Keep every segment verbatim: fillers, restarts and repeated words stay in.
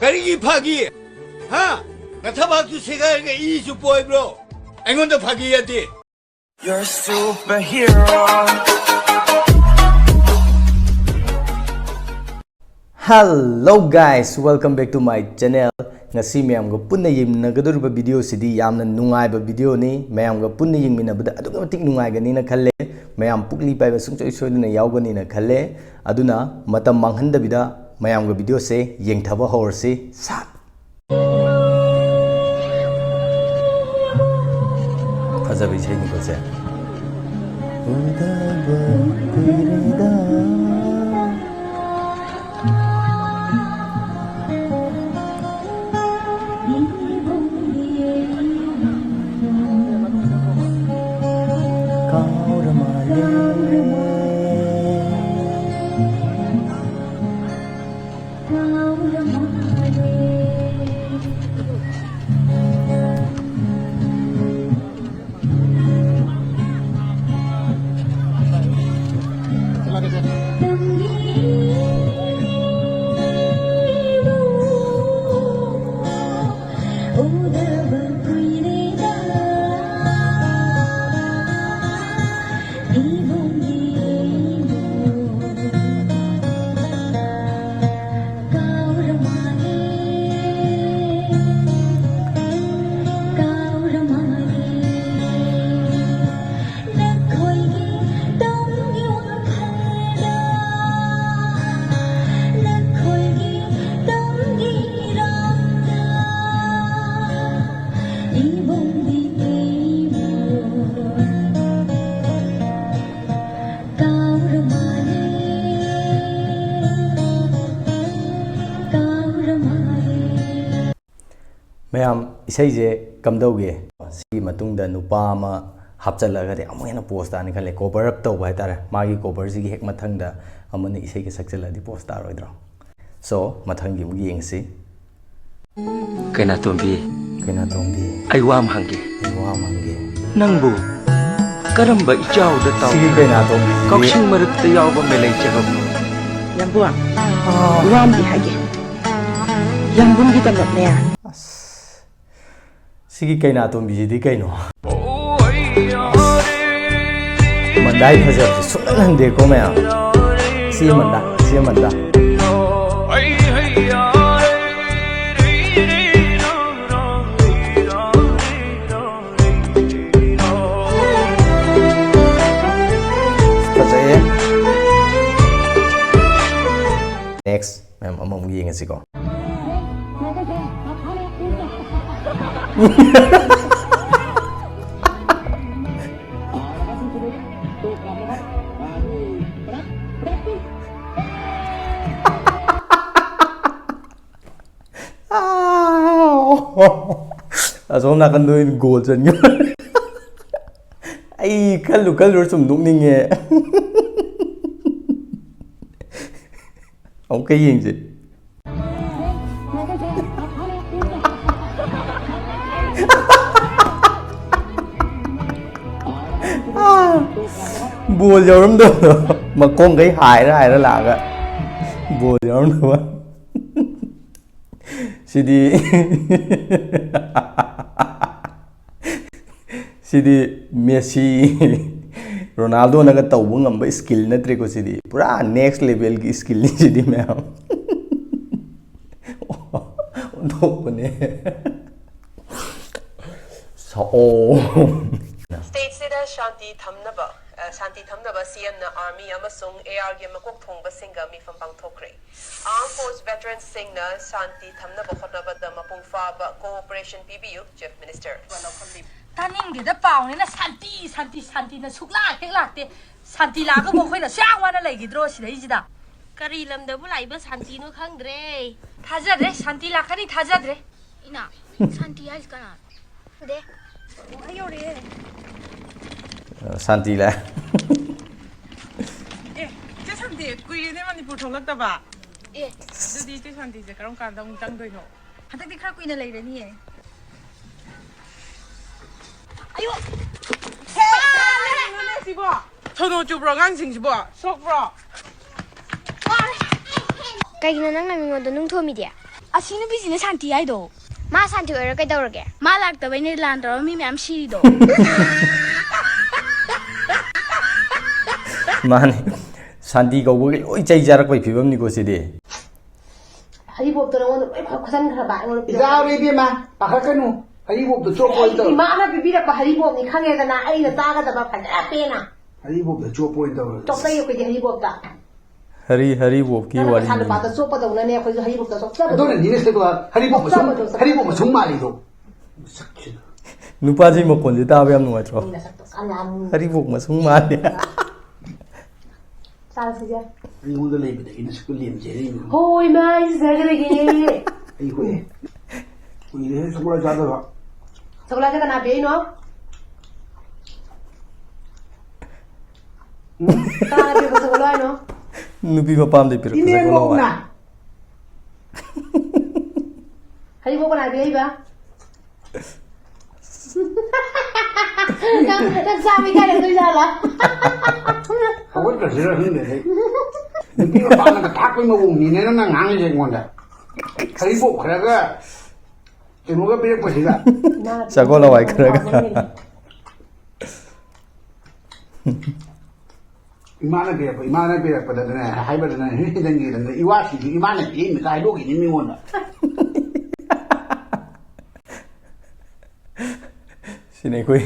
ꯀꯔꯤꯒꯤ ꯐꯥꯒꯤ? ꯍꯥ? ꯅꯊꯕꯥꯛꯇꯨ ꯁꯦꯒꯥꯏꯔꯒ ꯏꯁꯨ ꯄꯣꯏꯕ꯭ꯔꯣ? ꯑꯩꯉꯣꯟꯗ ꯐꯥꯒꯤ ꯌꯥꯗꯦ꯫ You're a superhero. Hello guys, welcome back to my channel. ꯉꯁꯤ ꯃꯌꯥꯝꯒ ꯄꯨꯟꯅ ꯌꯦꯡꯃꯤꯟꯅꯒꯗꯧꯔꯤꯕ ꯚꯤꯗꯤꯑꯣꯁꯤꯗꯤ ꯌꯥꯝꯅ ꯅꯨꯡꯉꯥꯏꯕ ꯚꯤꯗꯤꯑꯣꯅꯤ꯫ ꯃꯌꯥꯝꯒ ꯄꯨꯟꯅ ꯌꯦꯡꯃꯤꯟꯅꯕꯗ ꯑꯗꯨꯛꯀꯤ ꯃꯇꯤꯛ ꯅꯨꯡꯉꯥꯏꯒꯅꯤꯅ ꯈꯜꯂꯦ꯫ ꯃꯌꯥꯝ ꯄꯨꯛꯂꯤ ꯄꯥꯏꯕ ꯁꯨꯡꯁꯣꯏ ꯁꯣꯏꯗꯅ ꯌꯥꯎꯒꯅꯤꯅ ꯈꯜꯂꯦ꯫ ꯑꯗꯨꯅ ꯃꯇꯝ ꯃꯥꯡꯍꯟꯗꯕꯤꯗ ꯃꯌꯥꯝꯒ ꯚꯤꯗꯤꯑꯣꯁꯦ ꯌꯦꯡꯊꯕ ꯍꯧꯔꯁꯤ꯫ ꯁꯥꯠ! ꯐꯖꯕ ꯏꯁꯩꯅꯤꯀꯣ ꯁꯦ꯫ ꯎꯗꯕ ꯀꯨꯏꯔꯦꯗ꯫ ꯀꯥꯎꯔ ꯃꯥꯜꯂꯦ꯫ ꯃꯌꯥꯝ, ꯏꯁꯩꯁꯦ ꯀꯝꯗꯧꯒꯦ? ꯁꯤꯒꯤ ꯃꯇꯨꯡꯗ ꯅꯨꯄꯥ ꯑꯃ ꯍꯥꯞꯆꯜꯂꯒꯗꯤ ꯑꯃꯨꯛ ꯍꯦꯟꯅ ꯄꯣꯁ ꯇꯥꯅꯤ ꯈꯜꯂꯦ꯫ ꯀꯣꯚꯔ ꯑꯞ ꯇꯧꯕ ꯍꯥꯏꯇꯥꯔꯦ꯫ ꯃꯥꯒꯤ ꯀꯣꯚꯔꯁꯤꯒꯤ ꯍꯦꯛ ꯃꯊꯪꯗ ꯑꯃꯅ ꯏꯁꯩꯒ ꯁꯛꯆꯜꯂꯗꯤ ꯄꯣꯁ ꯇꯥꯔꯣꯏꯗ꯭ꯔꯣ? ꯁꯣ, ꯃꯊꯪꯒꯤ ꯑꯃꯨꯛ ꯌꯦꯡꯁꯤ꯫ ꯀꯩꯅꯥꯇꯣꯝꯕꯤ, ꯀꯩꯅꯥꯇꯣꯝꯕꯤ, ꯑꯩ ꯋꯥ ꯑꯃ ꯍꯪꯒꯦ꯫ ꯑꯩ ꯋꯥ ꯑꯃ ꯍꯪꯒꯦ꯫ ꯅꯪꯕꯨ ꯀꯔꯝꯕ ꯏꯆꯥꯎꯗ ꯇꯥꯎ? ꯁꯤꯒꯤ ꯀꯩꯅꯥꯇꯣꯝꯕꯤꯁꯤꯗꯤ ꯀꯛꯆꯤꯡ ꯃꯔꯛꯇ ꯌꯥꯎꯕ ꯃꯦꯂꯩ ꯆꯦꯔꯣꯞꯅꯣ? ꯌꯥꯝꯕꯨꯡ, ꯋꯥ ꯑꯃꯗꯤ ꯍꯥꯏꯒꯦ꯫ ꯂꯝꯕꯨꯝꯒꯤꯗꯃꯛꯅꯦ꯫ ꯑꯁ, ꯁꯤꯒꯤ ꯀꯩꯅꯥꯇꯣꯝꯕꯤꯁꯤꯗꯤ ꯀꯩꯅꯣ? ꯃꯟꯗꯥꯏ ꯐꯖꯕꯁꯦ ꯁꯨꯡꯍꯟ ꯍꯟꯗꯦꯀꯣ ꯃꯌꯥꯝ꯫ ꯁꯤ ꯃꯟꯗꯥ, ꯁꯤ ꯃꯟꯗꯥ꯫ ꯐꯖꯩꯌꯦ꯫ Next, ꯃꯌꯥꯝ ꯑꯃꯃꯨꯛ ꯌꯦꯡꯉꯁꯤꯀꯣ꯫ ꯑꯁꯣꯝ ꯅꯥꯀꯟꯗ ꯑꯣꯏꯅ ꯒꯣꯜ ꯆꯟꯈ꯭ꯔꯦ꯫ ꯑꯩ ꯈꯜꯂꯨ ꯈꯜꯂꯨꯔ ꯁꯨꯝ ꯅꯣꯛꯅꯤꯡꯉꯦ꯫ ꯑꯃꯨꯛꯀ ꯌꯦꯡꯁꯦ꯫ ꯕꯣꯜ ꯌꯥꯎꯔꯝꯗꯕꯗꯣ ꯃꯈꯣꯡꯈꯩ ꯍꯥꯏꯔ ꯍꯥꯏꯔ ꯂꯥꯛꯑꯒ ꯕꯣꯜ ꯌꯥꯎꯔꯝꯗꯕ꯫ ꯁꯤꯗꯤ ꯁꯤꯗꯤ ꯃꯦꯁꯤ, ꯔꯣꯅꯥꯜꯗꯣꯅꯒ ꯇꯧꯕ ꯉꯝꯕ skill ꯅꯠꯇ꯭ꯔꯦꯀꯣ꯫ ꯁꯤꯗꯤ ꯄꯨꯔꯥ next level ꯒꯤ skill ꯅꯤ ꯁꯤꯗꯤ ꯃꯌꯥꯝ꯫ ꯑꯣꯟꯊꯣꯛꯄꯅꯦ꯫ ꯁꯛꯑꯣ꯫ State ꯁꯤꯗ ꯁꯥꯟꯇꯤ ꯊꯝꯅꯕ, ꯑ, ꯁꯥꯟꯇꯤ ꯊꯝꯅꯕ ꯁꯤ ꯑꯦꯝꯅ army ꯑꯃꯁꯨꯡ ꯑꯦ ꯑꯥꯔꯒꯤ ꯃꯀꯣꯛ ꯊꯣꯡꯕꯁꯤꯡꯒ ꯃꯤꯐꯝ ꯄꯥꯡꯊꯣꯛꯈ꯭ꯔꯦ꯫ Armed Force veterans ꯁꯤꯡꯅ ꯁꯥꯟꯇꯤ ꯊꯝꯅꯕ ꯍꯣꯠꯅꯕꯗ ꯃꯄꯨꯡ ꯐꯥꯕ cooperation ꯄꯤꯕꯤꯌꯨ, Chief Minister꯫ ꯇꯥꯅꯤꯡꯗꯦꯗ ꯄꯥꯎꯅꯤꯅ ꯁꯥꯟꯇꯤ, ꯁꯥꯟꯇꯤ, ꯁꯥꯟꯇꯤꯅ ꯁꯨꯛꯂꯥꯛ ꯍꯦꯛ ꯂꯥꯛꯇꯦ꯫ ꯁꯥꯟꯇꯤ ꯂꯥꯛꯑꯒꯕꯨ ꯑꯩꯈꯣꯏꯅ ꯁꯨꯛ ꯌꯥꯝ ꯋꯥꯅ ꯂꯩꯈꯤꯗ꯭ꯔꯣ ꯁꯤꯗꯩꯁꯤꯗ? ꯀꯔꯤ ꯂꯝꯗꯕꯨ ꯂꯥꯛꯏꯕ ꯁꯥꯟꯇꯤꯅꯣ ꯈꯪꯗ꯭ꯔꯦ꯫ ꯊꯥꯖꯗ꯭ꯔꯦ, ꯁꯥꯟꯇꯤ ꯂꯥꯛꯀꯅꯤ ꯊꯥꯖꯗ꯭ꯔꯦ꯫ ꯏꯅꯥ, ꯁꯥꯟꯇꯤ ꯍꯥꯏꯁꯤ ꯀꯅꯥꯅꯣ? ꯈꯪꯗꯦ꯫ ꯑꯣ, ꯑꯩ ꯌꯧꯔꯛꯑꯦ꯫ ꯁꯥꯟꯇꯤ ꯂꯥꯛꯑꯦ꯫ ꯑꯦ, ꯏꯆꯦ ꯁꯥꯟꯇꯤ, ꯀꯨꯏꯔꯦꯅꯦ ꯃꯅꯤꯄꯨꯔ ꯊꯣꯛꯂꯛꯇꯕ꯫ ꯑꯦ꯫ ꯑꯗꯨꯗꯤ ꯏꯆꯦ ꯁꯥꯟꯇꯤꯁꯦ ꯀꯔꯝ ꯀꯥꯟꯗ ꯑꯃꯨꯛ ꯆꯪꯗꯣꯏꯅꯣ? ꯍꯟꯗꯛꯇꯤ ꯈꯔ ꯀꯨꯏꯅ ꯂꯩꯔꯅꯤꯌꯦ꯫ ꯑꯌꯣ! ꯍꯦ! ꯀꯩꯅꯣꯅꯦ ꯁꯤꯕꯣ? ꯁꯣꯅꯣ ꯆꯨꯕ꯭ꯔꯣ ꯑꯉꯥꯡꯁꯤꯡꯁꯤꯕꯣ? ꯁꯣꯛꯄ꯭ꯔꯣ? ꯀꯩꯒꯤꯅꯣ ꯅꯪꯅ ꯃꯤꯉꯣꯟꯗ ꯅꯨꯡ ꯊꯣꯝꯃꯤꯗꯤ? ꯑꯁꯤ ꯅꯨꯄꯤꯁꯤꯅ ꯁꯥꯟꯇꯤ ꯍꯥꯏꯗꯣ꯫ ꯃꯥ ꯁꯥꯟꯇꯤ ꯑꯣꯏꯔ ꯀꯩꯗꯧꯔꯒꯦ? ꯃꯥ ꯂꯥꯛꯇꯕꯩꯅꯦ ꯂꯥꯟ ꯇꯧꯔ ꯃꯤ ꯃꯌꯥꯝ ꯁꯤꯔꯤꯗꯣ꯫ ꯃꯥꯅꯤ꯫ ꯁꯥꯟꯇꯤ ꯀꯧꯕꯒꯤ ꯂꯣꯏ ꯆꯩ ꯆꯥꯔꯛꯄꯩ ꯐꯤꯕꯝꯅꯤꯀꯣ ꯁꯤꯗꯤ꯫ ꯍꯔꯤꯕꯣꯞꯇꯣ ꯅꯉꯣꯟꯗ ꯂꯣꯏ ꯈꯣ-, ꯈꯣꯠꯆꯟꯈ꯭ꯔꯕ ꯑꯩꯉꯣꯟꯗ ꯄꯤꯔꯛꯑꯣ꯫ ꯌꯥꯔꯦ ꯏꯕꯦꯝꯃ, ꯄꯥꯈꯠꯀꯅꯨ꯫ ꯍꯔꯤꯕꯣꯞꯇꯣ ꯆꯣꯞꯄ ꯑꯣꯏꯅ ꯑꯩ ꯇꯧꯔꯣ꯫ ꯏꯃꯥꯅ ꯄꯤꯕꯤꯔꯛꯄ ꯍꯔꯤꯕꯣꯞꯅꯤ ꯈꯪꯉꯦꯗꯅ, ꯑꯩꯅ ꯆꯥꯒꯗꯕ ꯐꯖꯅ ꯄꯦꯟꯅ꯫ ꯍꯔꯤꯕꯣꯞꯇ ꯆꯣꯞꯄ ꯑꯣꯏꯅ ꯇꯧꯔꯣ꯫ ꯆꯣꯞꯄꯩ ꯑꯩꯈꯣꯏꯗꯤ ꯍꯔꯤꯕꯣꯞꯇ꯫ ꯍꯔꯤ, ꯍꯔꯤꯕꯣꯞꯀꯤ ꯅꯪꯅ ꯄꯩꯁꯥ ꯋꯥꯔꯤꯅꯤ꯫ ꯂꯨꯄꯥꯗ ꯆꯣꯞꯄꯗꯧꯅꯅꯦ ꯑꯩꯈꯣꯏꯁꯨ ꯍꯔꯤꯕꯣꯞꯇ ꯆꯣꯞꯆꯕꯗꯣ꯫ ꯑꯗꯨꯅꯅꯤꯅꯦ ꯁꯦꯗꯣ ꯍꯔꯤꯕꯣꯞ ꯃꯁꯨꯡ, ꯆꯣꯞꯆꯕꯗꯣ, ꯆꯣꯞꯆꯕꯗꯣ꯫ ꯍꯔꯤꯕꯣꯞ ꯃꯁꯨꯡ ꯃꯥꯜꯂꯤꯗꯣ꯫ ꯅꯨꯄꯥꯁꯤ ꯃꯈꯣꯟꯁꯦ ꯇꯥꯕ ꯌꯥꯝ ꯅꯨꯡꯉꯥꯏꯇ꯭ꯔꯣ? ꯃꯤ ꯅꯁꯛꯇꯣ ꯀꯌꯥꯝ ꯍꯔꯤꯕꯣꯞ ꯃꯁꯨꯡ ꯃꯥꯜꯂꯤ꯫ ꯆꯥꯔꯁꯤꯁꯦ꯫ ꯑꯩꯉꯣꯟꯗ ꯂꯩꯕꯗꯒꯤ ꯅꯁꯛꯇꯣ ꯂꯦꯝꯖꯔꯤꯅꯤ꯫ ꯍꯣꯏ, ꯃꯥ, ꯑꯩ ꯆꯥꯖꯔꯒꯦ꯫ ꯑꯩ ꯍꯣꯏ꯫ ꯀꯨꯏꯔꯦꯍꯦ ꯁꯒꯣꯜ ꯍꯋꯥꯏ ꯆꯥꯗꯕ꯫ ꯁꯒꯣꯜ ꯍꯋꯥꯏꯁꯦ ꯀꯅꯥ ꯄꯤꯔꯛꯏꯅꯣ? ꯎꯝ? ꯀꯅꯥꯅ ꯄꯤꯔꯛꯄ ꯁꯒꯣꯜ ꯍꯋꯥꯏꯅꯣ? ꯅꯨꯄꯤ ꯃꯄꯥꯝꯗꯩ ꯄꯤꯔꯛꯄ ꯁꯒꯣꯜ ꯍꯋꯥꯏ꯫ ꯏꯅꯦꯝꯕꯣꯛꯅ꯫ ꯍꯔꯤꯕꯣꯞ ꯀꯅꯥ ꯄꯤꯔꯛꯏꯕ? ꯅꯪ, ꯅꯪ ꯆꯥꯕ ꯏꯀꯥꯏꯔꯛꯇꯣꯏ ꯖꯥꯠꯂꯥ? ꯍꯧꯒꯠꯈ꯭ꯔꯁꯤꯔ ꯈꯪꯗꯦ ꯑꯩ꯫ ꯅꯨꯄꯤ ꯃꯄꯥꯅꯒ ꯊꯥꯛꯄꯩ ꯃꯑꯣꯡꯅꯤꯅꯦ ꯅꯪꯅ ꯉꯥꯡꯉꯤꯁꯦ ꯑꯩꯉꯣꯟꯗ꯫ ꯍꯔꯤꯕꯣꯞ ꯈꯔꯒ ꯀꯩꯅꯣꯒ ꯄꯤꯔꯛꯄꯁꯤꯒ꯫ ꯁꯒꯣꯜ ꯍꯋꯥꯏ ꯈꯔꯒ꯫ ꯏꯃꯥꯅ ꯄꯤꯔꯛꯄ, ꯏꯃꯥꯅ ꯄꯤꯔꯛꯄꯗꯅꯦ, ꯍꯥꯏꯕꯗꯅꯦ, ꯅꯪꯒꯤꯗꯅꯦ, ꯏꯋꯥꯁꯤꯁꯨ ꯏꯃꯥꯅ ꯄꯤꯔꯛꯏꯅꯦ ꯀꯥꯏ ꯍꯥꯏꯗꯣꯛꯈꯤꯅꯤ ꯃꯤꯉꯣꯟꯗ꯫ ꯁꯤꯅꯤ ꯑꯩꯈꯣꯏ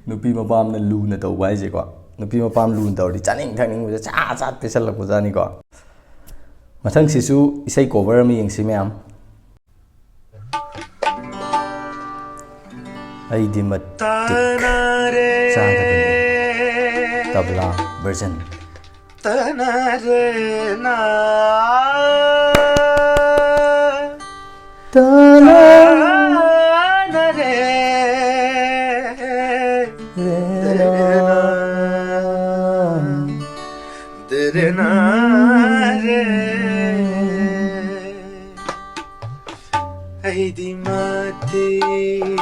ꯅꯨꯄꯤ ꯃꯄꯥꯝꯅ ꯂꯨꯅ ꯇꯧꯕ ꯍꯥꯏꯁꯦꯀꯣ꯫ ꯅꯨꯄꯤ ꯃꯄꯥꯝ ꯂꯨꯅ ꯇꯧꯔꯗꯤ ꯆꯥꯅꯤꯡ ꯊꯛꯅꯤꯡꯕꯁꯦ ꯆꯥ ꯆꯥ ꯄꯤꯁꯜꯂꯛꯄꯖꯥꯠꯅꯤꯀꯣ꯫ ꯃꯊꯪꯁꯤꯁꯨ ꯏꯁꯩ cover ꯑꯃ ꯌꯦꯡꯁꯤ ꯃꯌꯥꯝ꯫ ꯑꯩꯗꯤ ꯃꯇꯤꯛ ꯆꯥꯗꯕꯅꯤ꯫ ꯇꯕ꯭ꯂꯥ version꯫ ꯑꯩꯗꯤ ꯃꯇꯤꯛ,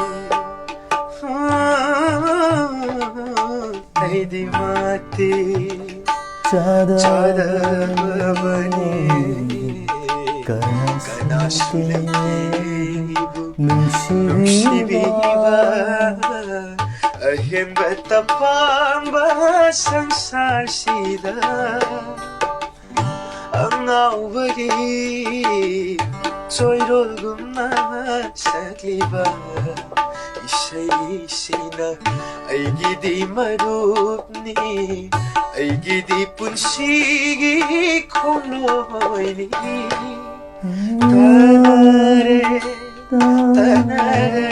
ꯑꯩꯗꯤ ꯃꯇꯤꯛ ꯆꯥꯗꯕꯅꯤ꯫ ꯆꯥꯗꯕꯅꯤ꯫ ꯀꯔꯝ ꯀꯅꯥꯁꯨ ꯂꯩꯇꯦ ꯑꯩꯕꯨ ꯅꯨꯡꯁꯤꯕꯤꯕ, ꯑꯍꯦꯟꯕ ꯇꯄꯥꯝꯕ ꯁꯪꯁꯥꯔꯁꯤꯗ꯫ ꯑꯉꯥꯎꯕꯒꯤ ꯆꯣꯏꯔꯣꯜꯒꯨꯝꯅ ꯁꯛꯂꯤꯕ ꯏꯁꯩꯁꯤꯅ ꯑꯩꯒꯤꯗꯤ ꯃꯔꯨꯞꯅꯤ, ꯑꯩꯒꯤꯗꯤ ꯄꯨꯟꯁꯤꯒꯤ ꯈꯣꯡꯂꯣꯏꯅꯤ꯫ ꯇꯥꯅꯔꯦ, ꯇꯥꯅꯔꯦ,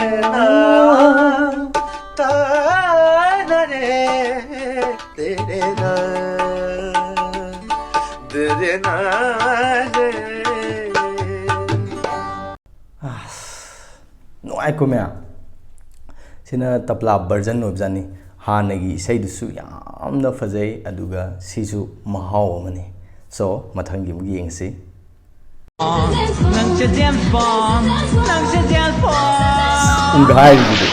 ꯇꯥꯅꯔꯦ, ꯇꯦꯔꯦꯅꯥ, ꯇꯦꯔꯦꯅꯥ, ꯔꯦ꯫ ꯑꯁ, ꯅꯨꯡꯉꯥꯏꯀꯣ ꯃꯌꯥꯝ꯫ ꯁꯤꯅ ꯇꯕ꯭ꯂꯥ version ꯑꯣꯏꯕꯖꯥꯠꯅꯤ꯫ ꯍꯥꯟꯅꯒꯤ ꯏꯁꯩꯗꯨꯁꯨ ꯌꯥꯝꯅ ꯐꯖꯩ, ꯑꯗꯨꯒ ꯁꯤꯁꯨ ꯃꯍꯥꯎ ꯑꯃꯅꯤ꯫ So, ꯃꯊꯪꯒꯤ ꯑꯃꯨꯛ ꯌꯦꯡꯉꯁꯤ꯫ ꯅꯪ ꯆꯦꯆꯦꯜ ꯄꯥꯝ, ꯅꯪ ꯆꯦꯆꯦꯜ ꯄꯥꯝ꯫ ꯎꯗ ꯍꯥꯏꯔꯤꯗꯨꯗꯤ꯫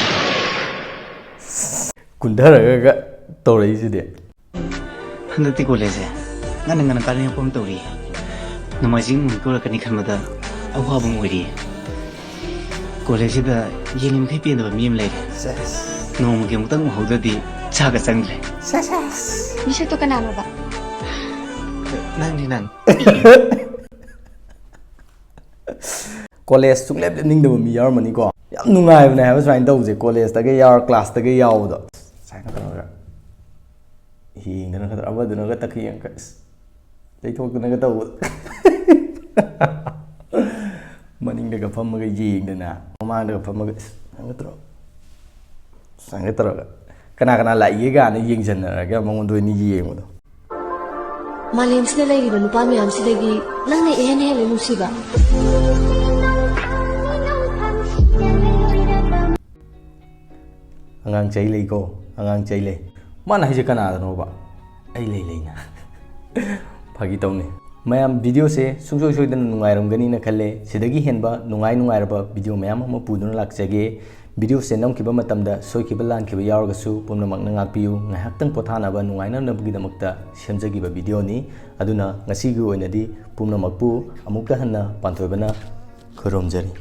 ꯀꯨꯟꯊꯔꯒ ꯇꯧꯔꯛꯏꯁꯤꯗꯤ꯫ ꯍꯟꯗꯛꯇꯤ ꯀꯣꯂꯦꯖꯁꯦ ꯉꯟꯅ ꯉꯟꯅ ꯀꯥꯅꯤꯡꯉꯛꯄ ꯑꯃ ꯇꯧꯔꯤ꯫ ꯅꯣꯡꯃꯥꯏꯖꯤꯡ ꯅꯨꯃꯤꯠ ꯀꯧꯔꯛꯀꯅꯤ ꯈꯟꯕꯗ ꯑꯋꯥꯕ ꯑꯃ ꯑꯣꯏꯔꯤ꯫ ꯀꯣꯂꯦꯖꯁꯤꯗ ꯌꯦꯡꯉꯤꯃꯈꯩ ꯄꯦꯟꯗꯕ ꯃꯤ ꯑꯃ ꯂꯩꯔꯦ꯫ ꯁꯦꯁ꯫ ꯅꯣꯡꯃꯒꯤ ꯑꯃꯨꯛꯇꯪ ꯎꯍꯧꯗ꯭ꯔꯗꯤ ꯆꯥꯒ ꯆꯪꯗ꯭ꯔꯦ꯫ ꯁꯦꯁ, ꯁꯦꯁ꯫ ꯃꯤꯁꯛꯇꯣ ꯀꯅꯥꯅꯣꯕ? ꯅꯪꯅꯤ, ꯅꯪ꯫ ꯀꯣꯂꯦꯖ ꯁꯨꯡꯂꯦꯞ ꯂꯦꯞꯅꯤꯡꯗꯕ ꯃꯤ ꯌꯥꯎꯔꯝꯃꯅꯤꯀꯣ꯫ ꯌꯥꯝ ꯅꯨꯡꯉꯥꯏꯕꯅꯦ ꯍꯥꯏꯕ ꯁꯨꯃꯥꯏꯅ ꯇꯧꯕꯁꯦ, ꯀꯣꯂꯦꯖꯇꯒ ꯌꯥꯎꯔ, ꯀ꯭ꯂꯥꯁꯇꯒ ꯌꯥꯎꯕꯗꯣ꯫ ꯁꯨꯃꯥꯏꯅ ꯇꯧꯔꯒ ꯌꯦꯡꯗꯅ ꯈꯗ꯭ꯔ ꯑꯃꯗꯨꯅꯒ ꯇꯛꯈꯤ ꯌꯦꯡꯉꯒ, ꯑꯁ, ꯇꯩꯊꯣꯛꯇꯅꯒ ꯇꯧꯕꯗꯣ꯫ ꯃꯅꯤꯡꯗꯒ ꯐꯝꯃꯒ ꯌꯦꯡꯗꯅ, ꯃꯃꯥꯡꯗꯒ ꯐꯝꯃꯒ, ꯑꯁ, ꯁꯨꯃꯥꯏꯅꯒ ꯇꯧꯔꯒ, ꯁꯨꯃꯥꯏꯅꯒ ꯇꯧꯔꯒ, ꯀꯅꯥ ꯀꯅꯥ ꯂꯥꯛꯏꯒꯦ ꯀꯥꯏꯅ ꯌꯦꯡꯁꯤꯟꯅꯔꯒ ꯃꯉꯣꯟꯗ ꯑꯣꯏꯅ ꯌꯦꯡꯕꯗꯣ꯫ ꯃꯥꯂꯦꯝꯁꯤꯗ ꯂꯩꯔꯤꯕ ꯅꯨꯄꯥ ꯃꯌꯥꯝꯁꯤꯗꯒꯤ ꯅꯪꯅ ꯏꯍꯦꯟ ꯍꯦꯜꯂꯦ ꯅꯨꯡꯁꯤꯕ꯫ ꯑꯉꯥꯡ ꯆꯩ ꯂꯩꯀꯣ, ꯑꯉꯥꯡ ꯆꯩ ꯂꯩ꯫ ꯃꯥꯅ ꯍꯥꯏꯁꯦ ꯀꯅꯥꯗꯅꯣꯕ? ꯑꯩ ꯂꯩ ꯂꯩꯅ꯫ ꯐꯥꯒꯤ ꯇꯧꯅꯤ꯫ ꯃꯌꯥꯝ, ꯚꯤꯗꯤꯑꯣꯁꯦ ꯁꯨꯡꯁꯣꯏ ꯁꯣꯏꯗꯅ ꯅꯨꯡꯉꯥꯏꯔꯝꯒꯅꯤꯅ ꯈꯜꯂꯦ꯫ ꯁꯤꯗꯒꯤ ꯍꯦꯟꯕ ꯅꯨꯡꯉꯥꯏ ꯅꯨꯡꯉꯥꯏꯔꯕ ꯚꯤꯗꯤꯑꯣ ꯃꯌꯥꯝ ꯑꯃ ꯄꯨꯗꯨꯅ ꯂꯥꯛꯆꯒꯦ꯫ ꯚꯤꯗꯤꯑꯣꯁꯦ ꯅꯝꯈꯤꯕ ꯃꯇꯝꯗ ꯁꯣꯏꯈꯤꯕ ꯂꯥꯟꯈꯤꯕ ꯌꯥꯎꯔꯒꯁꯨ ꯄꯨꯝꯅꯃꯛꯅ ꯉꯥꯛꯄꯤꯌꯨ꯫ ꯉꯥꯏꯍꯥꯛꯇꯪ ꯄꯣꯊꯥꯅꯕ ꯅꯨꯡꯉꯥꯏꯅꯅꯕꯒꯤꯗꯃꯛꯇ ꯁꯦꯝꯖꯈꯤꯕ ꯚꯤꯗꯤꯑꯣꯅꯤ꯫ ꯑꯗꯨꯅ ꯉꯁꯤꯒꯤ ꯑꯣꯏꯅꯗꯤ ꯄꯨꯝꯅꯃꯛꯄꯨ ꯑꯃꯨꯛꯀ ꯍꯟꯅ ꯄꯥꯟꯊꯣꯏꯕꯅ ꯈꯨꯔꯨꯝꯖꯔꯤ꯫